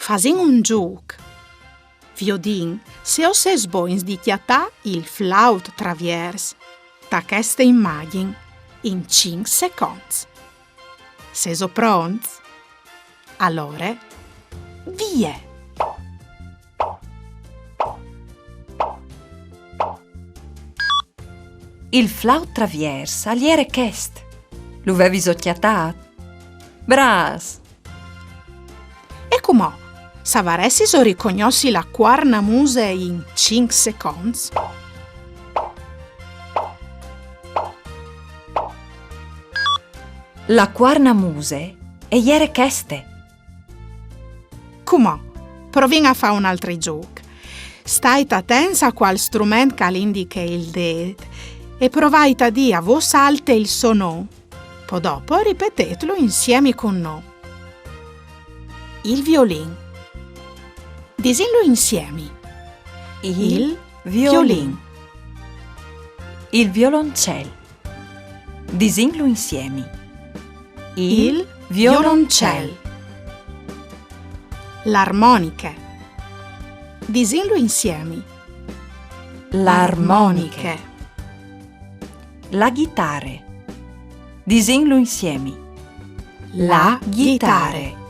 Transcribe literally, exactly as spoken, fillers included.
Fasìn un zûc. Viodìn se o sês bogns di cjatâ il flaut traviers ta cheste imagjin in cinc seconts. Sêso pronts? Alore, vie! Il flaut traviers al jere chest. Lu vêso cjatât? Brâfs! E cumò, savaressiso ricognossi la cuarnamuse in cinc seconts? La cuarnamuse e jere cheste. Cumò, provìn a fâ un altri zûc. Stait atents a cuâl strument che al indiche il dêt e provait a dî a vôs alte il so non. Po dopo ripetêtlu insiemi cun nô. Il violin. Disìnlu insiemi. Il violin. Il violoncel. Disìnlu insiemi. Il violoncel. L'armoniche. Disìnlu insiemi. L'armoniche. La ghitare. Disìnlu insiemi. La ghitare.